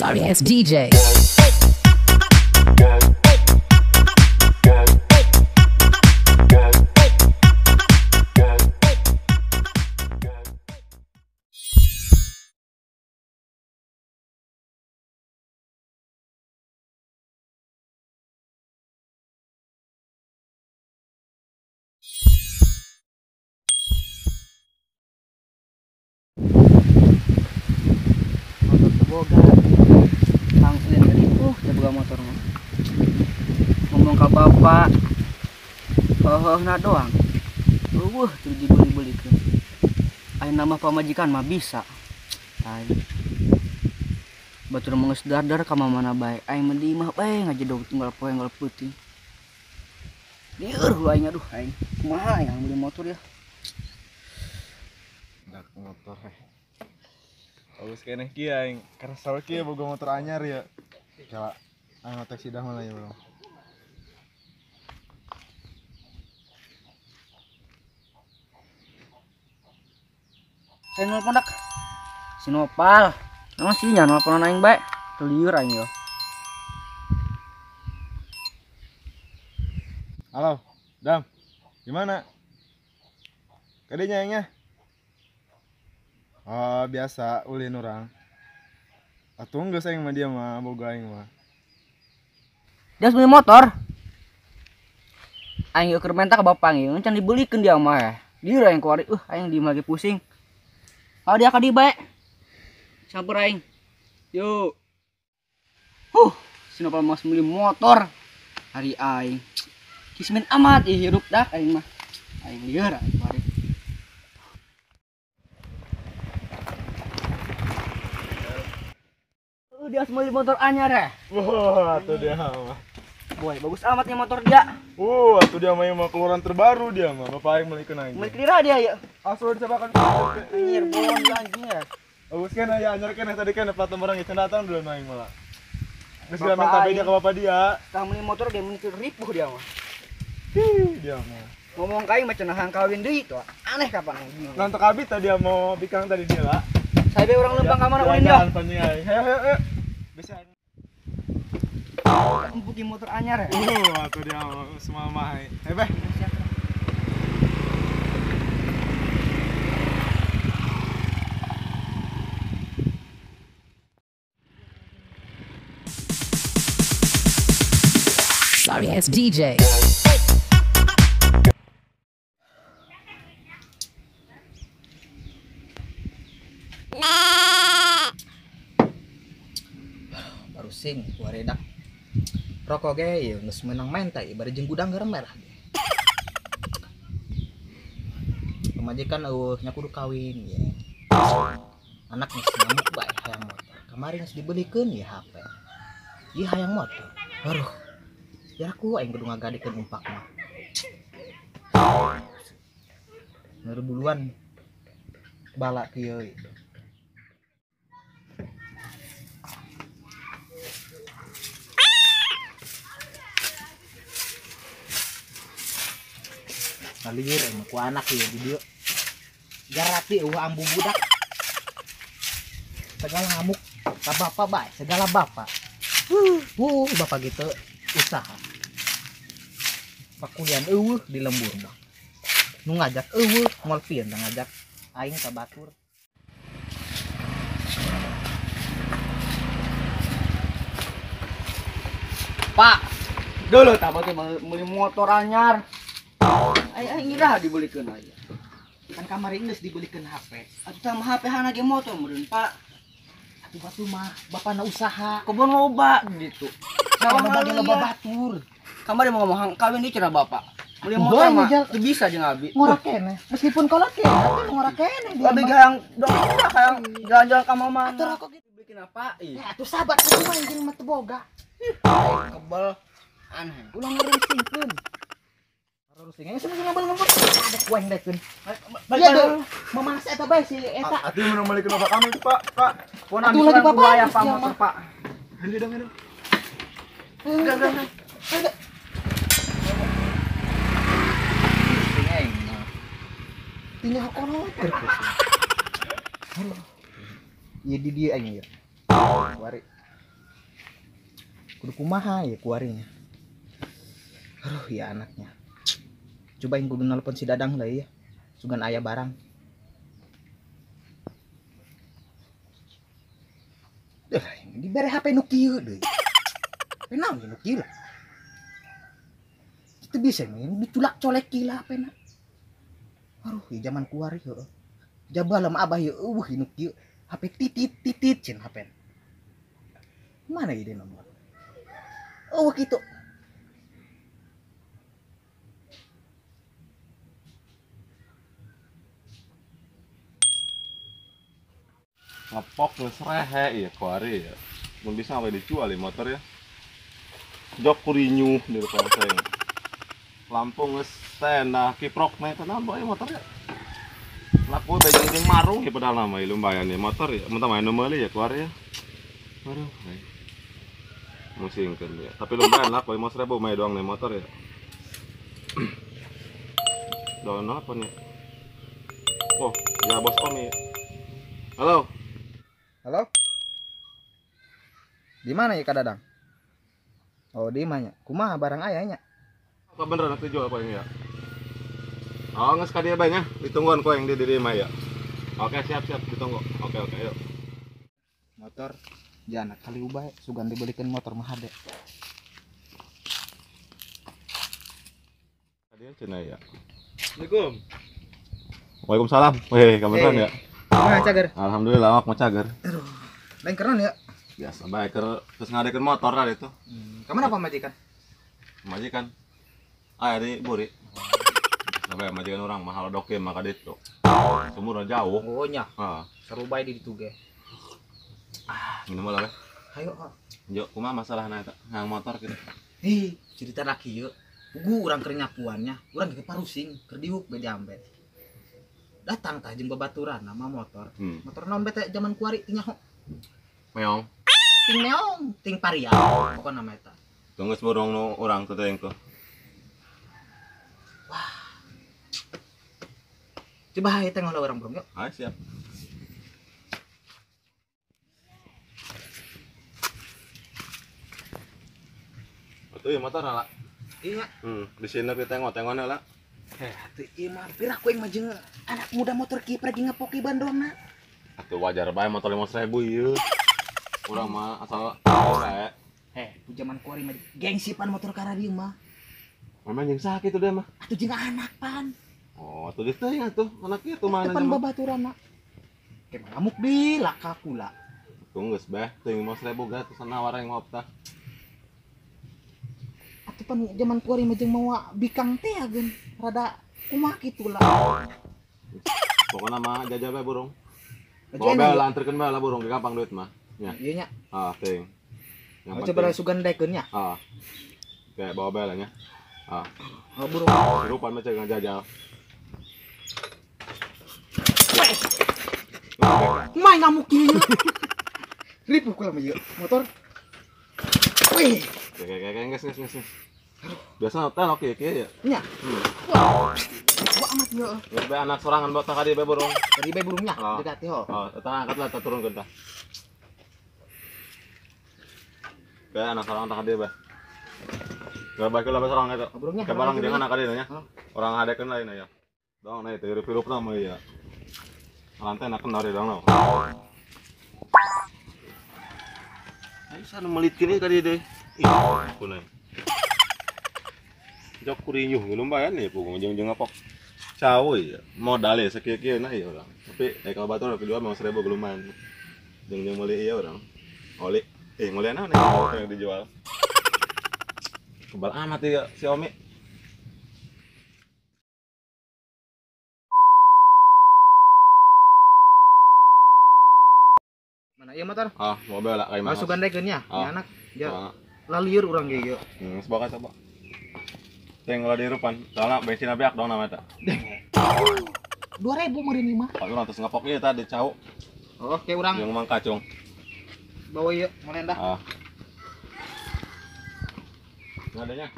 Sorry ass DJ. Boga langsung ripuh teh boga motor mah. Ngomong ka bapak heuheuhna doang. Eueuh teu dibeli-belikeun. Ayeuna mah pamajikan mah bisa. Aing batur mah geus dardar ka mana bae. Aing mah di imah bae ngajedog tunggal poe unggal peuting. Lieur aing aduh aing. Kumaha aing beli motor ya? Dak motor heh. Bagus keneh kieu aing kesel kieu boga motor anyar ya. Kala aing ngotek sidah malah ya, Bro. Saya nelpon dak. Si Nopal. Emang sih nya nelponan aing bae. Teu lieur aing yo. Halo, Dam. Gimana? Kadenya aingnya? Oh, biasa ulin orang. Atuh geus aing mah dia mah boga aing mah. Dia beli motor. Aing keur menta ka bapak aing, can dibelikeun dia mah ya. Lieur aing kuari, aing di lagi pusing. Kalau dia ka dieu bae. Samper aing. Yo. Si Nopal mas beli motor. Hari aing. Kismin amat ih hirup dah aing mah. Aing lieur aing kuari. Dia beli motor anyar ya. Wah, tuh dia mah. Boy, bagus amat nih motor dia. Wah, tuh dia mah yang keluaran terbaru dia mah. Bapak aing melikeun aing. Meuli kira dia ya. Asal dicabakan. Anjir, bolong dia anjing ya. Bagus kan ya anyar kan tadi kan plat nomor orang datang dulu aing malah. Geus dia minta beda ke bapak dia. Setelah beli motor dia meuli ripuh dia mah. Ih, dia mah. Ngomong ka aing mah cenah kawin deui tuh. Aneh kapan aing. Nonton kabit tadi dia mau bikang tadi dia lah. Saya be urang lempang ka mana ulin dia. Ayo ayo ayo. Bisa. Empuki motor anyar ya. Atuh dia semua mah. Hei, beh. Sorry ass DJ. Sing waredak rokok ge ieu geus meunang menta ieu bari jeung gudang garam merah ge. Pamajikan eueuh nya kudu kawin ye. Anak geus ngamuk bae hayang motor. Kamari geus dibelikeun ye HP. Ieu hayang motor. Aduh. Ya aku aing kudu ngagadekeun umpak mah. Nuru buluan bala kieu. Lieur emang ku anak ya di dieu. Garati eueuh ambu budak. Segala ngamuk ka bapak bae, segala bapak. Bapak gitu usaha. Pakulian eueuh di lembur mah. Nu ngajak eueuh ngolpieun da ngajak aing ka batur. Pak, dulu tah batur meuli motor anyar. Aing ngira dibelikeun aja. Kan kamari geus dibelikeun HP. Atuh tah mah HP hana ge motor meureun, Pak. Atuh batu mah bapana usaha. Kebon loba gitu. Sawah loba loba batur. Kamari mau ngomong kawin deui cenah bapak. Beli motor mah teu bisa jeung abi. Ngora keneh. Meskipun kolot keneh, tapi ngora keneh dia. Abi hayang dong hayang jalan-jalan ka mama. Atuh rokok gitu bikin apa? Ya atuh sabar kumaha jeung mah teu boga. Kebel aneh. Ulah ngerungsingkeun. Rusing aja semua ngambel-ngambel. Ada kuah yang daikeun. Iya deh. Memanas eta bae si eta. Atuh mun malikeun bapak kami Pak, Pak. Pon atuh lagi bapak ya Pak motor Pak. Heuh dong, heuh. Enggak, enggak. Rusing aing mah. Tinggal kolot terus. Aduh. Ieu di dieu aing ieu. Wari. Kudu kumaha ya kuarinya. Aduh ya anaknya. Coba yang kudu nelpon si Dadang lah ya. Sugan aya barang. Duh, dibere HP nu kieu deui. HP naon nu kieu lah. Itu bisa nih, diculak-colek kieu lah HP na. Aduh, ya zaman kuari heueuh. Jabah lama abah ieu eueuh nu kieu. HP titit-titit cen HP. Mana ide nomor? Oh gitu. Ngepok geus rehe ya kuari ya. Mun bisa we dijual ya motor ya. Jok kurinyuh di depan saya. Lampung geus teh kiprok mah eta naon bae motor ya. Laku teh jeung marung ya padahal mah lumayan ya motor ya. Mun tah main nu meuli ya kuari ya. Aduh. Musingkeun ya. Tapi lumayan lah, 500.000 mah doang nih motor ya. Doang apa nih? Oh, ya bos Omi. Halo. Halo. Di mana ya Kak Dadang? Oh, di mana? Kumaha barang ayahnya? Apa beneran nanti jual apa ini ya? Oh, nges ka dia banyak. Ditungguan kok yang di mah ya. Oke, siap-siap ditunggu. Oke, oke, yuk. Motor jangan kali ubah sugan dibelikan motor mah hade. Tadi cenah ya. Assalamualaikum. Waalaikumsalam. Weh, kabaran ya? Kumaha cager? Alhamdulillah awak mah cager. Aduh. Lain keren ya? Biasa bae keur terus ngadekeun motor lah itu. Ka mana apa majikan? Majikan. Ah, di Buri. Sampai majikan orang mahal doke maka ditu. Sumur jauh. Oh nya. Heeh. Seru bae di ditu ge. Ah, minum lah weh. Hayo, ah. Yo, kumaha masalahna eta? Ngang motor kitu. Ih, cerita laki yeuh. Pugu urang keur nyapuannya, urang ge parusing keur diuk be diambe. Datang tah jeung babaturan nama motor. Motor naon bete zaman kuari teh nyaho. Meong. Ting meong, ting paria. Pokona mah eta. Tunggu burung nu urang teh teh tuh. Wah. Coba hayu teh ngolah urang burung yuk. Ayo siap. Itu ya motor lah. Iya. Di sini kita tengok-tengokna lah. Atuh ieu mah pirah ku aing mah jeung anak muda motor kieu pergi ngepoki bandona. Atuh wajar bae motor 500.000 ieu. Urang mah asal bae. Ku zaman kuari mah gengsi pan motor kana dieu mah. Memang jeung saha kitu dia mah? Atuh jeung anak pan. Oh, atuh geus teh atuh anak ieu tuh mana pan babaturanna. Ke ngamuk di laka kula. Tunggu geus bae teh 500.000 gratis nawar yang ngop tah. Atuh pan zaman kuari mah jeung mawa bikang teh ageun rada kumaha kitu lah. Pokona mah jajal bae burung. Bawa bae lah anterkeun bae lah burung gampang duit mah. Nya. Ieu nya. Ah, ting. Yang coba sugan daekeun nya. Ah. Kayak bawa bae lah nya. Ah. Oh, burung. Rupan mah cek ngajajal. Kumaha ngamuk ieu. Ripuh kula mah ieu motor. Wih. Kayak geus geus geus. Biasa teh oke kieu ya. Nya. Wah. Wah amat ieu. Geus bae anak sorangan bawa ka dieu bae burung. Ka dieu bae burungnya, dekat ho. Oh, eta angkat lah eta turunkeun tah. Bae anak sorangan tah ka dieu bae. Geus bae keula bae sorangan eta. Burungnya. Ka barang jeung anak ka dieu nya. Orang hadekeun lain aya. Dong na itu hirup-hirupna mah ieu. Lantai nak kendor dong no. Ayo sana melitkeun ieu ka dieu deui. Ih, kunai. Jok kurinyuh lumayan nih pukul jeung-jeung ngepok. Cau ya, modal ya sakieu-kieu na ieu urang. Tapi kalau batur kedua mau 1000 lumayan. Jeung-jeung meuli ieu urang. Oli, meuli naon yang dijual. Kebal amat ya si Omi. Mana ieu motor? Ah, mobil lah kayak mana. Sugan daekeun nya, anak. Ya. Lalieur urang ge ieu. Semoga coba. Teng lah dirupan, soalnya bensin beak dong nama eta. 2000 meureun ieu mah. Pak urang terus ngepok ieu tadi cau. Oh, oke urang. Jeung mang kacung. Bawa ieu molendah. Ah. Ngadanya.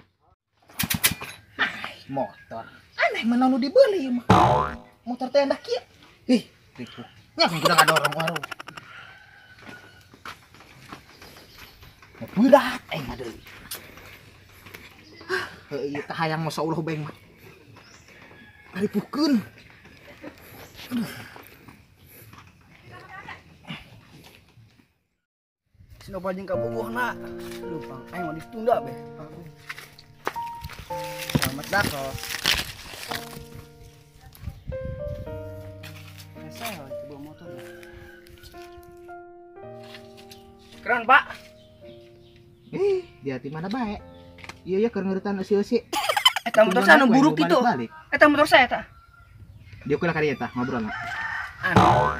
Motor. Aneh mana nu dibeli ieu mah. Motor teh endah kieu. Ih, ripuh. Nya kudu ngadorong warung. Berat aing mah deui. Heuh ieu teh hayang masa Allah bae mah. Aripuhkeun. Aduh. Si Nopal jeung kabogohna. Aduh, pang aing mah ditunda be. Selamat dah. Saya bawa motor. Keren, Pak. Ih, dia di mana bae? Iya ya keur ngeuretan eusi-eusi. Eta motor saya nu buruk itu. Eta motor saya eta. Dia kula ka dieu tah ngobrolna. Anu.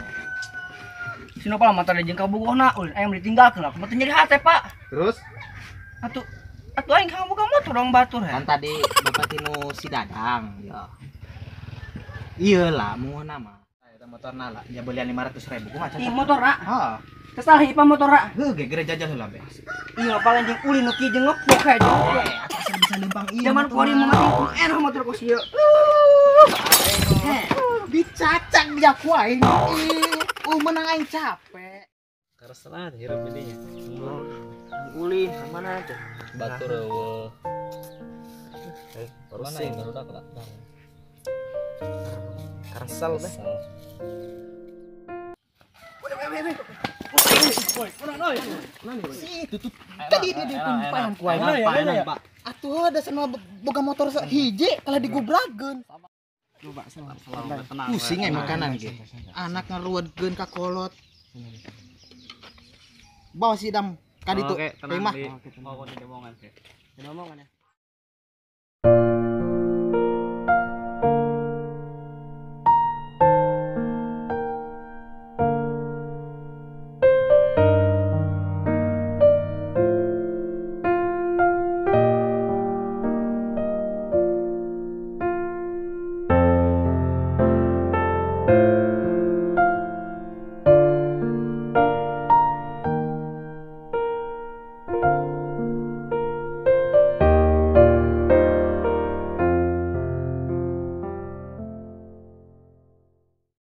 Si Nopal motor jeung kabogohna, ulin aing ditinggalkeun lah. Kumaha nyeri hate, Pak. Terus? Atuh atuh aing kaboga motor dong batur. Kan tadi bapak tinu si Dadang ya. Iya lah, mau nama. Eta motorna lah, nya belian 500.000 kumaha Ih, motor ra. Heeh. Tersalah ipa motor ra. Heuh, gegere jajal heula be. Iya, paling jeung ulin nu kieu jeung ngepok kayak jeung. Atuh asa bisa lempang ieu. Zaman kuari mah mati enak motor kos ieu. Dicacak dia ku aing. Ih, menang aing capek. Karesna hirup ini nya. Ulin ka mana tuh? Batur eueuh. Pusing barudak lah. Karesel beh. Si itu tuh tadi dia ditumpahan ku aing Pak. Atuh da sana boga motor hiji kalah digubrageun. Pusing aing makanan ge. Anak ngaluadkeun ka kolot. Bawa si Dam ka ditu. Teh mah. Oh, tidak omongan. Tidak omongan ya.